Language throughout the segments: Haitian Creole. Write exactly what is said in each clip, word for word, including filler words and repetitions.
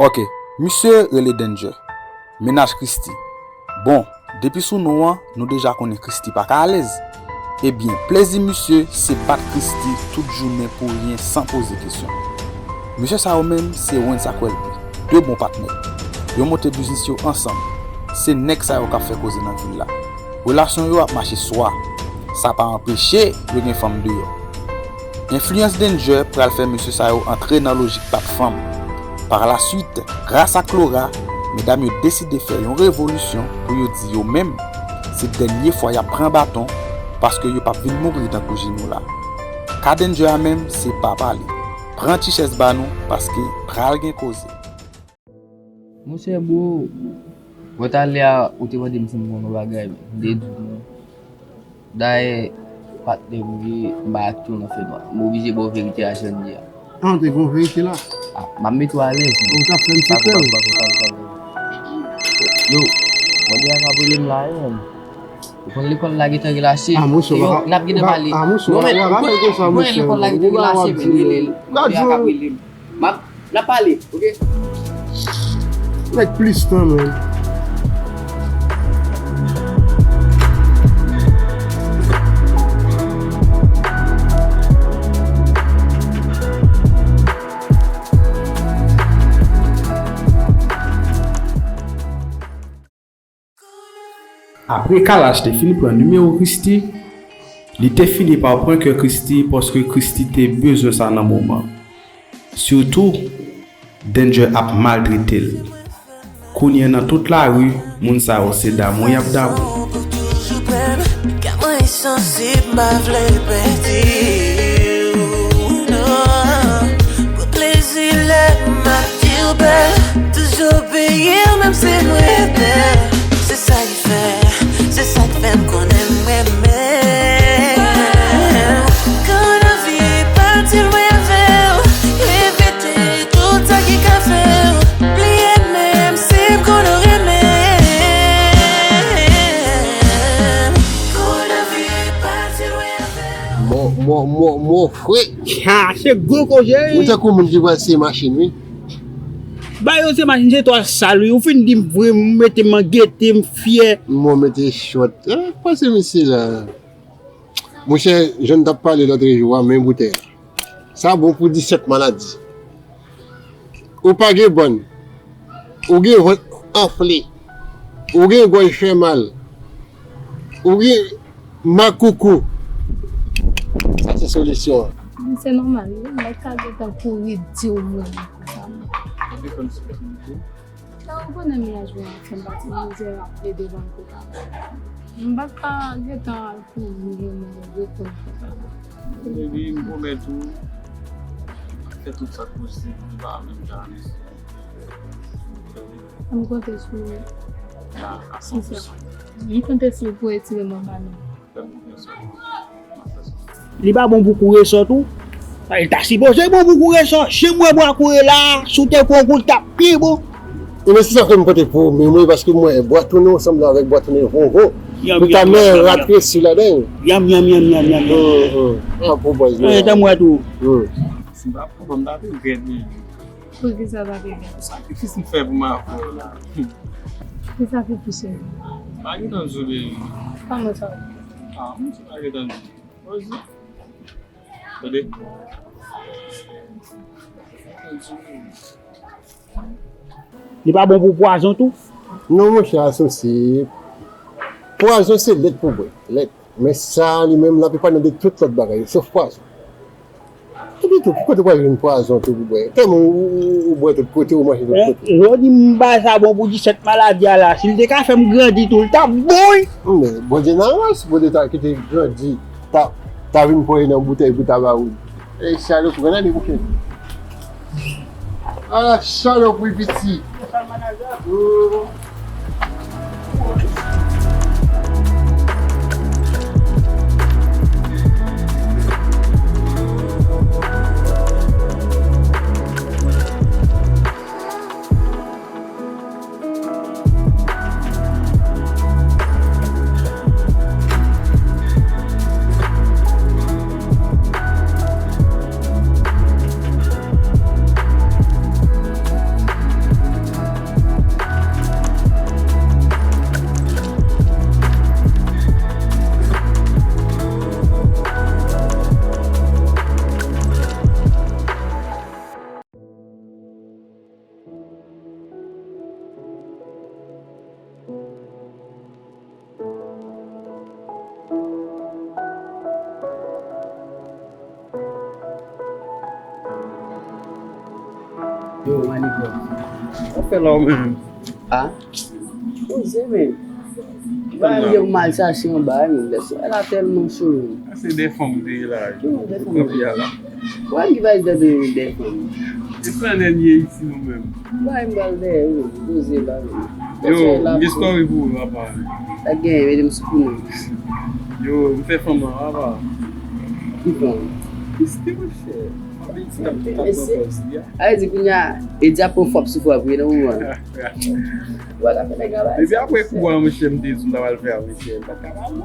Ok, misye rele Danger. Mennaj Christie. Bon, depi sou non an, nou deja konnen Christie pa ka alèz. Ebyen, plezi misye se bat Christie tout jounen pou ryen san poze kesyon. Mesye sa yo menm se Wens ak Welby, de bon patnè. Yo monte biznis yo ansanm. Se nèg sa yo k ap fè koze nan vil la. Relasyon yo ap mache swa. Sa pa anpeche yo gen fanm deyò. Enfliyans Danger pral fè mesye sa yo antre nan lojik bat fanm. Parlaswit, gras ak Laura, medam yo deside fè yon revolisyon pou yo di yo menm, se dènye fwa y ap pran baton, paske yo p ap vin mouri tankou Gino la. Ka Danger a menm, se pa pale. Pran ti chèz ba nou, paske pral gen koze. Monchè bro, lòt alè a, ou te mande m si m konn yon bagay, m te di w non. Dayè, patnè m ye, m pa ak tou nan fènwa. M oblije ba w verite a jan l ye a. Ah, ou te gen yon verite la? Ah, m ap mete w alèz, men. Ou t ap fè m sekrè, wi. Yo, mande a k ap rele m la, wi, menm. Ou konn lekòl la gentan relache. Ah, monchè, yo, n ap gentan pale. Ah, monchè, non, men, ou pa pale konsa, monchè. Lekòl la gentan relache, men, rele l. Mande a k ap rele m. M ap, n ap pale, oke? Nèg plis tan, menm. Apre Kalash te fin pran nimewo Christie, li te fini pa pran kè Christie paske Christie te bezwen sa nan moman. Sitou, Danger ap maltrete l. Kounye a nan tout lari, moun sa yo se damou y ap damou. Pou toujou bèl, kè mwen sansib, m pa vle pèdi w, non. Pou plezi lè m ap di w bèl, toujou bliye w menm si m rebèl. Se sa ki fè, se sa k fè m konnen m renmen w. Kan anvi pati lwen avè w, evite tout sa ki ka fè w bliye menm si m konn ou renmen. Kan anvi pati lwen avè w. Mo, mo, mo, mo fre. Ha, se gwo koze, wi. Ou tankou moun ki pral siye machin, wi. Ba yo se machin, se twa sal, wi. Ou fin di m vre, m mete m an gete, m fyè. Mwen mete chòt. Eh, pase mesye la. Monchè, jan n t ap pale lòt jou a, men boutèy. Sa bon pou disèt maladi. Ou pa gen bann. Ou gen vant anfle. Ou gen gòj fè mal. Ou gen makoukou. Sa se solisyon an. Men se nòmal, wi. Nèg ka gentan kouri di w mwen konsa, non. Sa ou konnen mennaj mwen an fè m pati mizè ap plede ban l koka. M pa t ka gentan al kouri renmen reponn konsa. Baby, m pwomèt ou, m ap fè tout sa k posib, m pa menm jan avèk ou. M konte sou ou. A, a san pou san. M konte sou ou pou retire m anba men. Li pa bon pou koure sò tou. Li ta sipoze bon pou koure sò. Si m wè bwa koure la, si w te pran kou, l t ap pi bon. E men se sa fè m pote pou ou menm, wi, paske m wè bwa tounen w sanble avèk bwa tounen vonvon. Yanm, nou ta yanm, men yanm, rat yanm. Resi ladan. Yanm, yanm, yanm, yanm, yanm, yanm. Hum, hum. An pou bòz nou. Tanm wè tou. Hum. Si m pa pran, m ta regrèt, men. Poukisa w t ap regrèt? Sakrifis m fè pou m avè w la. Ki sakrifis ou fè? Pa gen tan di w, baby. Kòman sa? Ah, m di pa gen tan di w. Poze. Tande. Li pa bon pou pwazon tou? Non, monchè, asosye. Pwazon se lèt pou bwè. Lèt. Men sa, li menm, l ap epanye de tout lòt bagay yo, sof pwazon. Epi tou, ki kote w pral jwenn pwazon tou pou bwè? Tèlman ou, ou, ou bwè tout kote, ou manje tout kote. Lè w di m bagay sa bon pou disèt maladi a la, si l te ka fè m grandi tou, l t ap bon, wi. Men Bondye nan rans, Bondye ta kite grandi, ta, ta vin pran nan boutèy pou ta ba ou. E salopri, gade li bouke. Ala salopri piti. Yo, manigòt. Sa fè la ou menm? A? Poze, men. Ba m gen mal chache anba, men. Lè solèy la tèlman cho, men. A, se de fanm ou te ye la. Ki de fanm? Ou kanpe a la. Ou wè m ki pa di de, de fanm. E flannen ye isi nou menm. Ba m bal dèyè, wi. Poze la, wi. Yo, m gen story pou ou, papa. Sa gen, mete m sou kou, non. Yo, m fè fanm nan, papa. Ki fanm? Isi, monchè. Sa vle di kounye a, e di ap pran fwap sou fwap, wi, nan moman. Ou pa ka fè nèg la bagay. Depi apre kou a, monchè, m te di m ta pral fè a, monchè, m pa t ka ba non.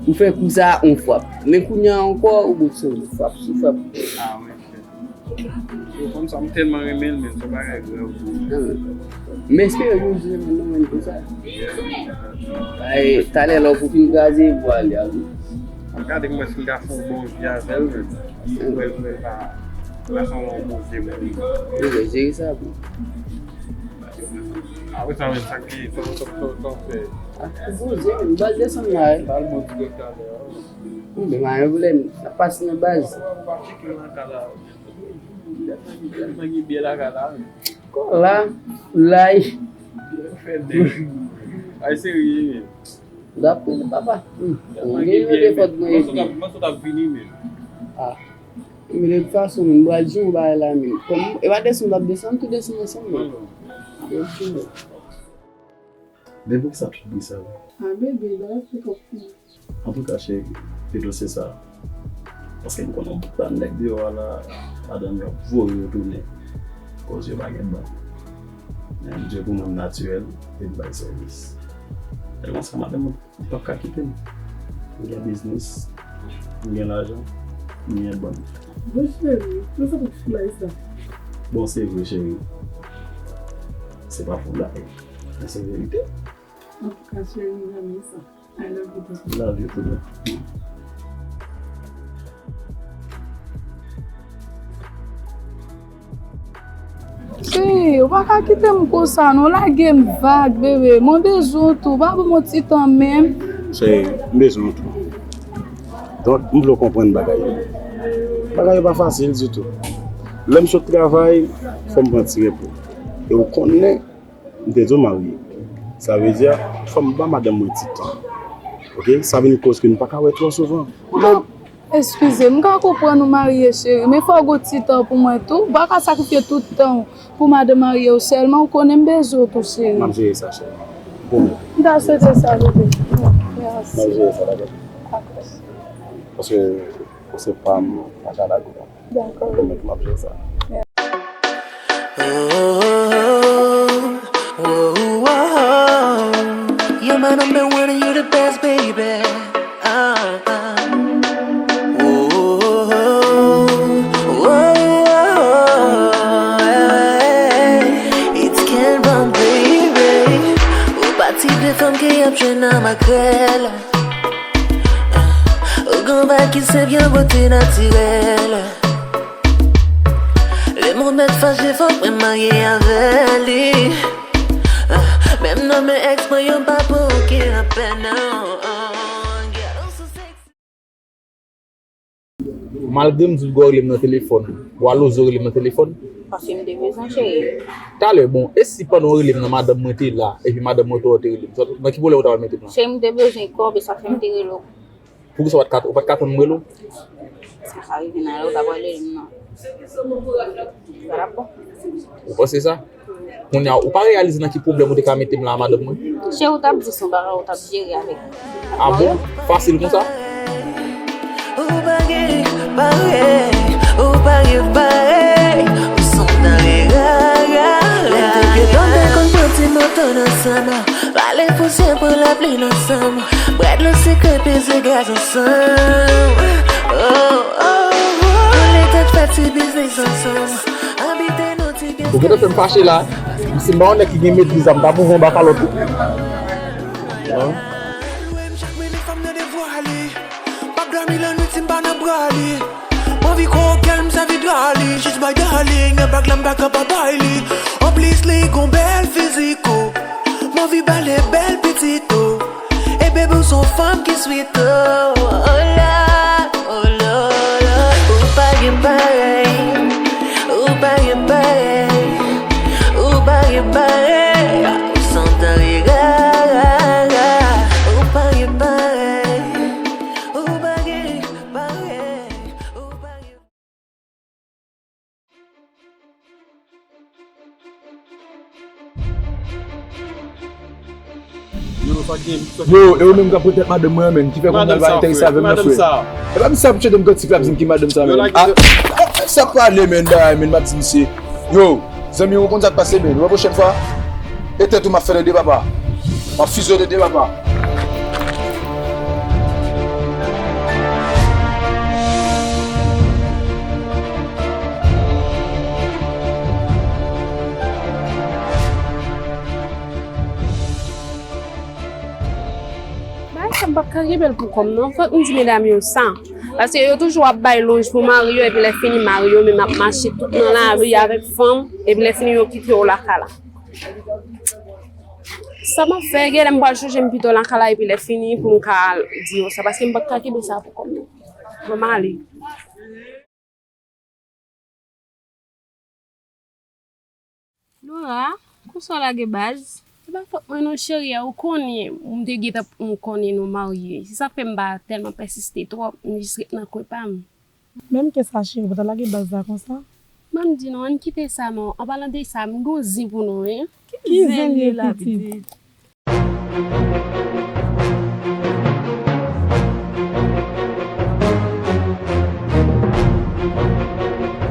Ou fè kou sa a, on fwap. Men kounye a ankò, ou bout sou fwap sou fwap. A, monchè. Yo, fanm sa, m tèlman renmen l, men se yon bagay grav. A. M espere yon jou renmen non, men konsa. Ay, talè la, ou pou fin kraze vwa li a, wi. Gade kòman si m ka fè yon bon vi avè l, men. Mwen, mwen pa, pa sanble yon bon vye moun. Wi, jere sa, bro. Apre sa, men, sa ki, sa, sa, sa, sa fè. A, bouze, men, bal desann la, wi. Bal bon ti gòt talè, wi. Wi, men, pa gen pwoblèm. N ap pase nan baz. Ou pa tcheke nan ka la. Tèlman gen byè lakay la, men. Kò la, lay. Fè nèg. Ay, serye, men. Dapre papa. Hmm. Tèlman gen byè, men. Mwen sot ap, mwen sot ap vini, men. A. Men de tout fason, men, m pral jwenn yon bagay la, men. Kòm, e pa desann, m ap desann, tou desann ansanm, men. Ok, men. Men poukisa tout bri sa yo? A, bebe, bagay frekant pou mwen. Antouka, cheri, te dosye sa. Paske m konnen yon bann nèg deyò a la, madanm yo ap voye yo tounen. Koz yo pa gen bann. Men Dye pou mwen, m natirèl, e m bay sèvis. E konsa, madanm mwen p ap ka kite m. M gen biznis, m gen lajan, m gen bann. Bon, cheri, nou sa pou fè sa. Bon, se vre, cheri. Se pa pou blag, men se verite. Antouka, cheri, m renmen sa. I love you, baby. Love you too, baby. Cheri, ou pa ka kite m konsa, non. Lage m vag, bebe. Mwen bezwen w tou. Pa ban m yon ti tan menm. Cheri, m bezwen w tou. Donk, m vle w konprann bagay yo. Bagay yo pa fasil ditou. Lè m sot travay, fò m pran ti repo. E ou konnen, m te di w marye. Sa vle di, fò m ba madanm mwen ti tan. Oke? Sa vin koz ke nou pa ka wè twò souvan. Non, eskize m, m ka konprann ou marye, cheri, men fò w gon ti tan pou mwen tou. Ou pa ka sakrifye tout tan w pou madanm marye w sèlman, ou konnen m bezwen w tou, cheri. M ap jere sa, cheri. Pwomèt. M ta swete sa, bebe. Mèsi. M ap jere sa, dakò? Dakò. Paske ou se pa m, m pa ka lage w. Dakò. Pwomèt m ap jere sa. Oh, oh, oh, oh, oh. You're my number one and you're the best, baby. Ah, ah. Oh, oh, oh, oh, oh, hey. It's Ken Brown, baby. Ou pa tip de fanm ke y ap jwenn nan makrèl. Ou gon vibe ki senp, yon bote natirèl. Lemonn mèt fache, fòk mwen marye avè li. Menm non men ex mwen yo pa pran okenn lapèn, non. Gade w sou sèks. Malgre m di w gò rele m nan telefòn, ou alozo rele m nan telefòn. Paske m te bezwen, cheri. Talè, bon, e si pandan w rele m nan, madanm mwen te la, epi madanm mwen tou te rele m, sa, nan ki pwoblèm ou ta pral mete m la? Cheri, m te bezwen kòb, e sa fè m te rele w. Poukisa w pa t ka, ou pa t ka tann m rele w? Si sa rive nan lè, ou ta pral rele m, non. Sa t ap bon. Ou panse sa? Kounye a, ou pa reyalize nan ki pwoblèm ou te ka mete m la a madanm mwen? Cheri, ou t ap di se yon bagay ou t ap jere avèk. A bon? Fasil konsa? Ou pa gen parèy, ou pa gen parèy, ou se yon danje rara. Lè m te gentan te konn pran ti moto nan sa m, vale pousyè pran lapli nan sa m, brad lan se krèp e se gaz ansanm. Oh, oh, oh. Ann lè tèt fè ti biznis ansanm. Ou gentan fè m fache la. Si m pa yon nèg ki gen metriz la, m ta pran yon bakalòt tou. Chak minit fè m nan devwa li. M p ap dòmi lannwit si m pa nan bra li. M anvi koke l, m sèvi dra li. Jis bay darling, men bag la m pa ka pa bay li. Anplis li gon bèl fizik, oh. M anvi ba l bèl pitit, oh. E bebe, ou se yon fanm ki sweet, oh, oh la, oh la, oh la. Ou pa gen parèy, ou pa gen parèy. Pare, ou santan li ra, ra, ra. Ou pa gen parèy, ou pa gen parèy, ou pa gen Yo, e ou menm k ap pran tèt madanm mwen an, menn, ki fè kounye a l pa enterese avè m nan, frè. E pa misye ap tcheke m kantik la, ap di m ki madanm sa, menn. Ah, sa pale, menn, bagay, menn, m ap di misye. Yo, zanmi, ou konn sa k pase, menn. Yon pwochèn fwa, e tèt ou m ap fè nan de papa. M ap fizye w nan de papa. Bagay sa m p ap ka kenbe l pou kò m non. Fòk m di medam yo sa. Paske yo toujou ap bay lonj pou mari yo, epi lè fini mari yo menm ap mache tout nan lari avèk fanm, epi lè fini yo kite yo lakay la. Sa m ap fè, genlè m pral chanje m pito lakay la, epi lè fini pou m ka di yo sa, paske m p ap ka kenbe sa pou kò m non. Bon, m ale. Laura, konsa w lage baz? Se pa fòt mwen non, cheri, a, ou konnen, m te gentan, m konnen nou marye. Se sa k fè m pa tèlman pèsiste twòp, m jis ret nan kwen pa m. Menm ke sa, cheri, ou pa ta lage baz la konsa? Ban m di nou, ann kite sa non. An palan de sa, m gon zen pou nou, wi. Ki zen li ye, pitit?